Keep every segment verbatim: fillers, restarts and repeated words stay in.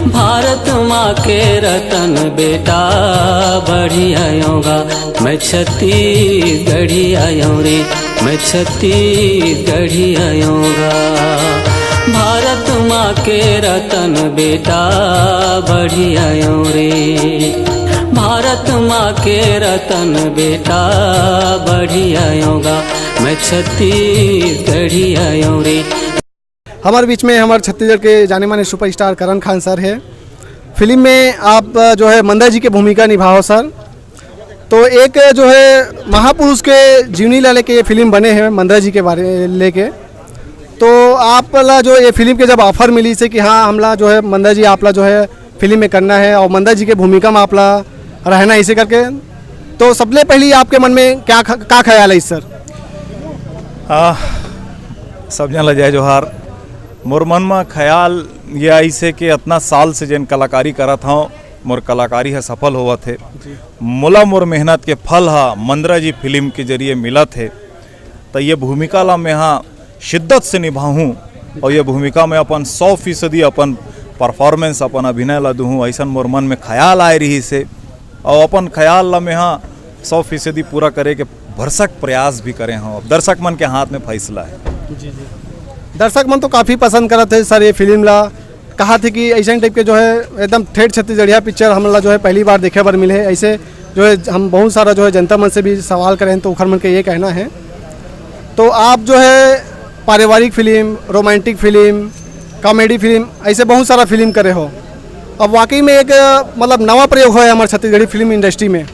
भारत माँ के रतन बेटा बढ़िया योगा। मैं छत्तीसगढ़ी आयो रे, मैं छत्तीसगढ़ी आयोगा। भारत माँ के रतन बेटा बढ़िया यो रे, भारत माँ के रतन बेटा बढ़िया योगा। मैं छत्तीसगढ़ी आयो रे। हमारे बीच में हमारे छत्तीसगढ़ के जाने माने सुपरस्टार करण खान सर है। फिल्म में आप, अ, जो है मंदा जी की भूमिका निभाओ सर। तो एक जो है महापुरुष के जीवनी ला लेके ये फिल्म बने हैं मंदा जी के बारे लेके। तो आप ला जो ये फिल्म के जब ऑफर मिली से कि हाँ हमला जो है मंदा जी आप ला जो है फिल्म में करना है और मंदा जी के भूमिका में आप ला रहना है इसे करके, तो सबले पहली आपके मन में क्या ख-, का ख्याल है सर? आ, सब जन ला जय जोहार। मोर मन म ख्याल ये आइस हे कि अतना साल से जेन कलाकारी करत हव, मोर कलाकारी ह सफल होवत हे। मोला मोर मेहनत के फल ह मंदरा जी फिल्म के जरिए मिलत हे। त ये भूमिका ला मेहा शिद्दत से निभाहूँ और ये भूमिका में अपन सौ फीसदी अपन परफॉर्मेंस, अपन अभिनय ला दूहूँ, अइसन मोर मन में ख्याल आए रहिस हे। और अपन ख्याल ला मेहा सौ फीसदी पूरा करे के भरसक प्रयास भी करे हव। अब दर्शक मन के हाथ में फैसला है। जी जी। दर्शक मन तो काफ़ी पसंद करत हे सर ये फिल्म ला, कहा थे कि ऐसे टाइप के जो है एकदम ठेठ छत्तीसगढ़िया पिक्चर हमला जो है पहली बार देखे बर मिले है। ऐसे जो है हम बहुत सारा जो है जनता मन से भी सवाल करें तो ओखर मन के ये कहना है। तो आप जो है पारिवारिक film, romantic film, comedy film, ऐसे बहुत सारा फिल्म करे हो। अब वाकई में एक मतलब नवा प्रयोग होय हमारे छत्तीसगढ़ी फिल्म इंडस्ट्री में।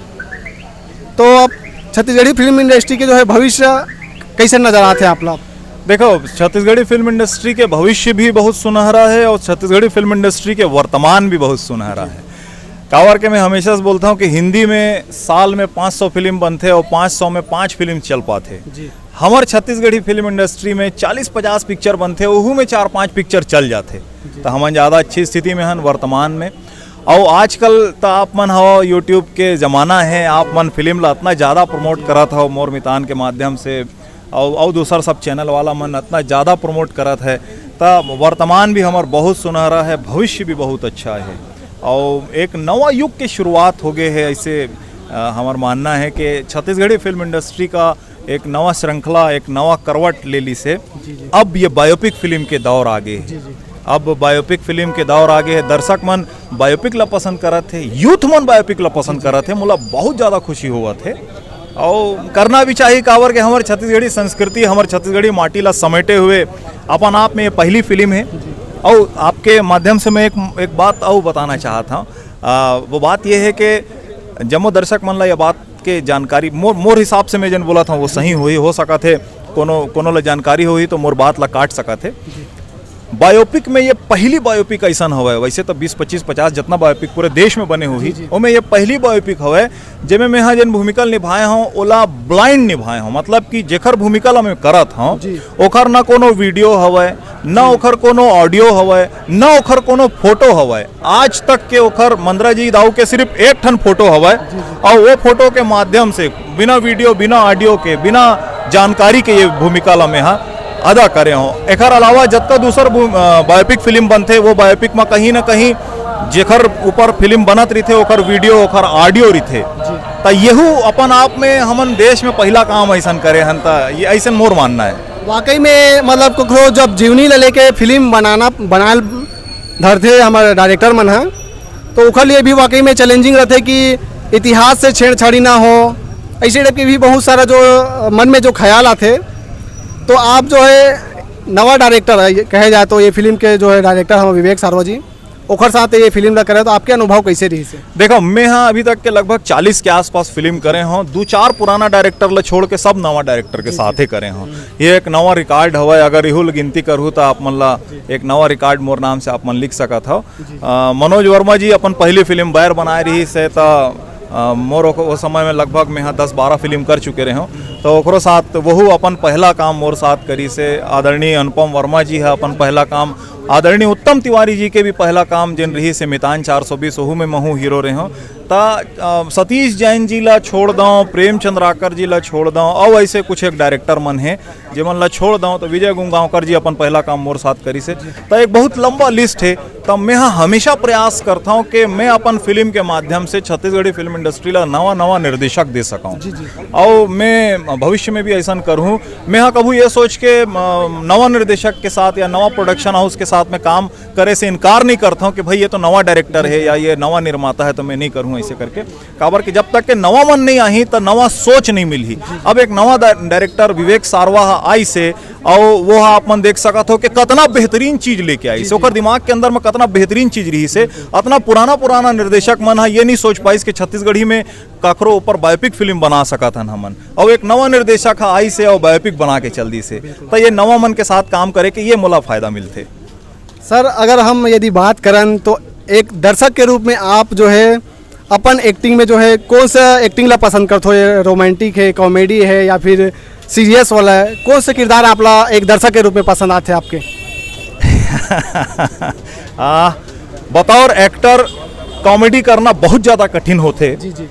तो अब छत्तीसगढ़ी फिल्म इंडस्ट्री के जो है भविष्य कैसे नजर आते हैं आप लोग? देखो, छत्तीसगढ़ी फिल्म इंडस्ट्री के भविष्य भी बहुत सुनहरा है और छत्तीसगढ़ी फिल्म इंडस्ट्री के वर्तमान भी बहुत सुनहरा है। काबर के मैं हमेशा से बोलता हूँ कि हिंदी में साल में पाँच सौ फिल्म बनथे और पाँच सौ में पाँच फिल्म चल पाथे। जी। हमर छत्तीसगढ़ी फिल्म इंडस्ट्री में चालीस पचास पिक्चर बनथे, ओहू में चार पांच पिक्चर चल जाथे। तो हमन ज़्यादा अच्छी स्थिति में हन वर्तमान में। और आजकल तो आप मन हव, YouTube के ज़माना है, आप मन फिल्म ला इतना ज़्यादा प्रमोट करत हव मोर मितान के माध्यम से, और और दूसर सब चैनल वाला मन इतना ज़्यादा प्रमोट करत है, त वर्तमान भी हमर बहुत सुनहरा है, भविष्य भी बहुत अच्छा है। और एक नवा युग के शुरुआत हो गए है। ऐसे अ, हमर मानना है कि छत्तीसगढ़ी फिल्म इंडस्ट्री का एक नवा श्रृंखला, एक नवा करवट ले लिस हे। जी, जी। अब ये बायोपिक फिल्म के दौर आ गए हे। जी, जी। अब बायोपिक फिल्म के दौर आ गए हे। दर्शक मन बायोपिक ला पसंद करत हे, यूथ मन बायोपिक ला पसंद करत हे। मोला बहुत ज़्यादा खुशी होवत हे और करना भी चाहिए, काबर के हमर छत्तीसगढ़ी संस्कृति, हमर छत्तीसगढ़ी माटी ला समेटे हुए अपन आप में ये पहली फिल्म है। और आपके माध्यम से मैं एक, एक बात और बताना चाहत हूँ। आ, वो बात ये है कि जम्मो दर्शक मन ला ये बात के जानकारी, मोर मोर हिसाब से मैं जन बोलत हूँ वो सही होही, हो सकत हे कोनो कोनो ला जानकारी होही तो मोर बात ला काट सकत हे। बायोपिक में ये पहली बायोपिक ऐसन हवय, वैसे तो बीस पच्चीस पचास जितना बायोपिक पूरे देश में बने होही, जी, जी। ओमे ये पहली बायोपिक हवय जेमे मैं हा जेन भूमिका ल निभाए हूँ ओला ब्लाइंड निभाए हूँ, मतलब कि जेखर भूमिका ला मैं करत हूँ जी। ओखर ना कोनो वीडियो हवय, ना ओखर कोनो ऑडियो हवय, ना ओखर कोनो फोटो हवय। आज तक के ओखर मंदरा जी दाऊ के सिर्फ एक ठन फोटो हवय और वो फोटो के माध्यम से बिना वीडियो, बिना ऑडियो के, बिना जानकारी के ये भूमिका ला मैं हा अदा करे हूँ। एखर अलावा जतका दूसर भू-, अ, बायोपिक फिल्म बनथे वो बायोपिक में कहीं ना कहीं जेखर ऊपर फिल्म बनत रहिथे ओखर वीडियो, ओखर ऑडियो रहिथे। त यहू अपन आप में हमन देश में पहला काम ऐसन करे हन, त ये ऐसन मोर मानना है। वाकई में मतलब ककरो जब जीवनी ले लेके फिल्म बनाना बनाल धरथे हमारे डायरेक्टर मन ह, तो ओखर लिए भी वाकई में चैलेंजिंग रहथे कि इतिहास से छेड़छाड़ी ना हो। ऐसे टाइप के भी बहुत सारा जो अ, मन में जो ख्याल आथे, तो आप जो है नवा डायरेक्टर है, ये कहे जाए तो ये फिल्म के जो है डायरेक्टर हम विवेक सारवा जी, ओखर साथ ये फिल्म ला करे, तो आपके अनुभव कैसे रही से? देखो, मैं हाँ अभी तक के लगभग चालीस के आसपास फिल्म करे हूँ। दो चार पुराना डायरेक्टर ला छोड़ के सब नवा डायरेक्टर के साथ ही करे हूँ। ये एक नवा रिकॉर्ड हवा, अगर इहू ल गिनती करूँ तो आप मन ला एक नवा रिकॉर्ड मोर नाम से आप मन लिख सकत हव। अ, मनोज वर्मा जी अपन पहली फिल्म बैर बनाए रहिस हे, त, अ, मोर ओ, ओ समय में लगभग मैं हा दस बारह फिल्म कर चुके रहे हूँ। तो ओकरो साथ वहू अपन पहला काम मोर साथ करिस हे। आदरणीय अनुपम वर्मा जी ह अपन पहला काम, आदरणीय उत्तम तिवारी जी के भी पहला काम जेन रहिस हे मितान चार सौ बीस, ओहू में महू हीरो रहे हों। त अ, सतीश जैन जी ला छोड़ दंव, प्रेम चंद्राकर जी ला छोड़ दंव, अउ ऐसे कुछ एक डायरेक्टर मन हे जेमन ला छोड़ दंव, तो विजय गुमगांवकर जी अपन पहला काम मोर साथ करिस हे। त एक बहुत लंबा लिस्ट हे। त मैं ह हमेशा प्रयास करथौं कि मैं अपन फिल्म के माध्यम से छत्तीसगढ़ी फिल्म इंडस्ट्री ला नवा नवा निर्देशक दे सकौं। जी, जी। अउ मैं भविष्य में भी ऐसा करूँ। मैं ह कभू ये सोच के अ, नवा निर्देशक के साथ या नवा प्रोडक्शन हाउस के साथ में काम करे से इनकार नहीं करता हूँ कि भाई ये तो नवा डायरेक्टर है या ये नवा निर्माता है, तो मैं नहीं करूँ ऐसे करके। काबर कि जब तक के नवा मन नहीं आही, तो नवा सोच नहीं मिलही। अब एक नवा डा-, डायरेक्टर विवेक सारवा ह आइस हे, अउ वो ह आप मन देख सकत हो कि कतना बेहतरीन चीज लेके आइस हे। ओकर दिमाग के अंदर में कतना बेहतरीन चीज रहिस हे। अतना पुराना पुराना निर्देशक मन ह ये नहीं सोच पाइस कि छत्तीसगढ़ी में काकरो ऊपर बायोपिक फिल्म बना सकत हन हमन। अउ एक नवा निर्देशक ह आइस हे अउ बायोपिक बना के चल दिस हे। त ये नवा मन के साथ काम करे के ये मोला फायदा मिलथे। सर, अगर हम यदि बात करन तो एक दर्शक के रूप में आप जो है अपन एक्टिंग में जो है कौन सा एक्टिंग ला पसंद करते हो? ये रोमांटिक है, कॉमेडी है या फिर सीरियस वाला है? कौन सा किरदार आप ला एक दर्शक के रूप में पसंद आते हैं आपके? आ, बतौर एक्टर कॉमेडी करना बहुत ज़्यादा कठिन होथे। जी, जी।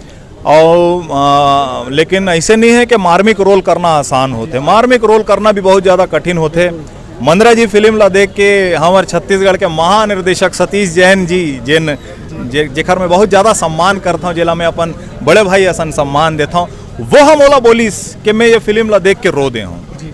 अउ, आ, लेकिन ऐसे नहीं है कि मार्मिक रोल करना आसान होथे। मार्मिक रोल करना भी बहुत ज़्यादा कठिन होथे। मंदरा जी फिल्म ला देख के हमर छत्तीसगढ़ के महानिर्देशक सतीश जैन जी, जेन जे, जेखर मैं बहुत ज़्यादा सम्मान करता हूँ, जेला मैं अपन बड़े भाई असन सम्मान देता हूँ, वो ह मोला बोलिस कि मैं ये फिल्म ला देख के रो दे हूँ। जी।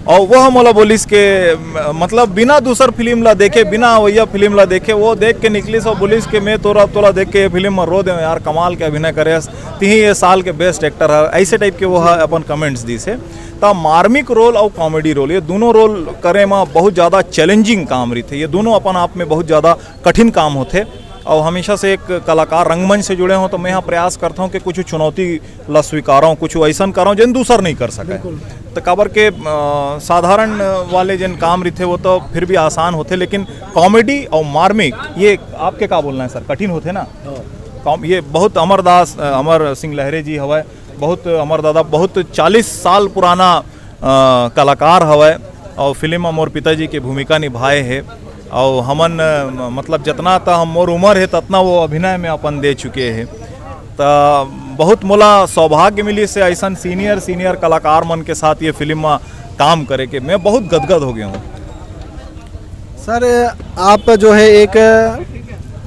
अउ वो ह मोला बोलिस के, म-, मतलब बिना दूसर फिल्म ला देखे, बिना अवैया फिल्म ला देखे, वो देख के निकलिस अउ बोलिस के मैं तोरा, तोला देख के ये फिल्म में रो दे हूँ यार, कमाल के अभिनय करे हस, तिही ये साल के बेस्ट एक्टर है, ऐसे टाइप के वो ह अपन कमेंट्स दिस हे। त मार्मिक रोल अउ कॉमेडी रोल, ये दोनों रोल करे में बहुत ज़्यादा चैलेंजिंग काम रहिथे। ये दोनों अपन आप में बहुत ज़्यादा कठिन काम होथे। अउ हमेशा से एक कलाकार रंगमंच से जुड़े हों, तो मैं यहाँ प्रयास करता हूँ कि कुछ चुनौती ला स्वीकारौं, कुछ ऐसन करौं जेन दूसर नहीं कर सके। बिल्कुल। तो काबर के, अ, साधारण वाले जेन काम रहिथे वो तो फिर भी आसान होथे, लेकिन कॉमेडी अउ मार्मिक, ये आपके का बोलना है सर, कठिन होथे ना? हाँ। कॉम-, ये बहुत अमरदास, अ, अमर सिंह लहरे जी हवय, बहुत अमर दादा, बहुत चालीस साल पुराना अ, कलाकार हवय अउ फिल्म म मोर पिताजी के भूमिका निभाए हे। अउ हमन, अ, म-, मतलब जतना त हम, मोर उमर हे ततना वो अभिनय में अपन दे चुके हे। त बहुत मोला सौभाग्य मिलिस हे ऐसन सीनियर, सीनियर कलाकार मन के साथ ये फिल्म म काम करे के। मैं बहुत गदगद हो गया हूँ। सर, आप जो है एक,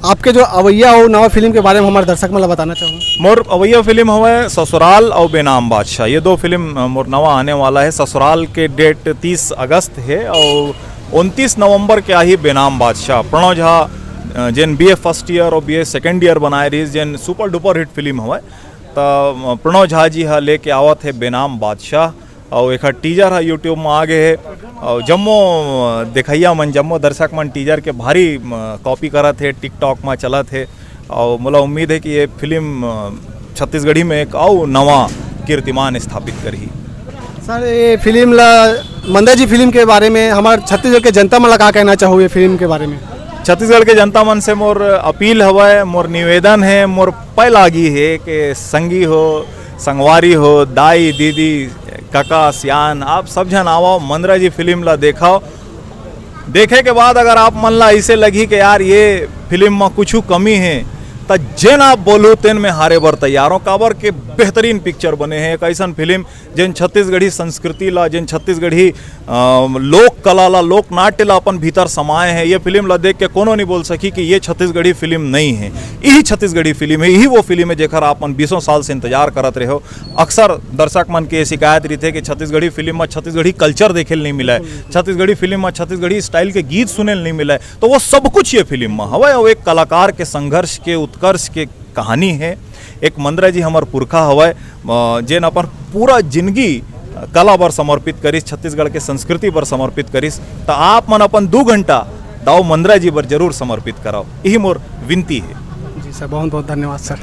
आपके जो अवैया हो नवा फिल्म के बारे में हमारे दर्शक मन ला बताना चाहूँ। मोर अवैया फिल्म हवय ससुराल अउ बेनाम बादशाह। ये दो फिल्म, अ, मोर नवा आने वाला है। ससुराल के डेट तीस अगस्त है अउ उनतीस नवंबर के आही बेनाम बादशाह। प्रणव झा, अ, जेन बीए फर्स्ट ईयर अउ बीए सेकंड ईयर बनाए रहिस, जेन सुपर डुपर हिट फिल्म हवय। त, अ, प्रणव झा जी ह लेके आवत हे बेनाम बादशाह। अउ एखर टीजर ह YouTube म आ गे हे। अउ जम्मो देखइया मन, जम्मो दर्शक मन टीजर के भारी, म, कॉपी करत हे, TikTok म चलत हे। अउ मोला उम्मीद हे कि ये फिल्म, अ, छत्तीसगढ़ी में एक अउ नवा कीर्तिमान स्थापित करही। सर, ये फिल्म ला, मंदा जी फिल्म के बारे में हमार छत्तीसगढ़ के जनता मन ला का कहना चाहू ये फिल्म के बारे में? छत्तीसगढ़ के जनता मन से मोर अपील हवय, मोर निवेदन हे, मोर पैलागी हे कि संगी हो, संगवारी हो, दाई, दीदी, कका, सियान, आप सब झन आवव, मंदरा जी फिल्म ला देखव। देखे के बाद अगर आप मन ला ऐसे लगही कि यार ये फिल्म म कुछ कमी हे, त जेन आप बोलू तेन में हारे बर तैयार हो, काबर के बेहतरीन पिक्चर बने हे। एक ऐसन फिल्म जेन छत्तीसगढ़ी संस्कृति ला, जेन छत्तीसगढ़ी, अ, लोक कला ला, लोक नाट्य ला अपन भीतर समाए हे। ये फिल्म ला देख के कोनो नहीं बोल सकी कि ये छत्तीसगढ़ी फिल्म नहीं हे। यही छत्तीसगढ़ी फिल्म हे, यही वो फिल्म हे जेकर आप मन बीसों साल से इंतजार करत रहे हो। अक्सर दर्शक मन के ये शिकायत रहिथे कि छत्तीसगढ़ी फिल्म म छत्तीसगढ़ी कल्चर देखे ल नहीं मिलय, छत्तीसगढ़ी फिल्म म छत्तीसगढ़ी स्टाइल के गीत सुने ल नहीं मिलय। तो वो सब कुछ ये फिल्म म हवय। अउ एक कलाकार के संघर्ष के, उत्कर्ष के कहानी हे। एक मंदरा जी हमर पुरखा हवय, अ, जेन अपन पूरा जिंदगी कला बर समर्पित करिस, छत्तीसगढ़ के संस्कृति बर समर्पित करिस। त आप मन अपन दू घंटा दाऊ मंदरा जी बर जरूर समर्पित करव, यही मोर विनती हे। जी सर, बहुत बहुत धन्यवाद सर।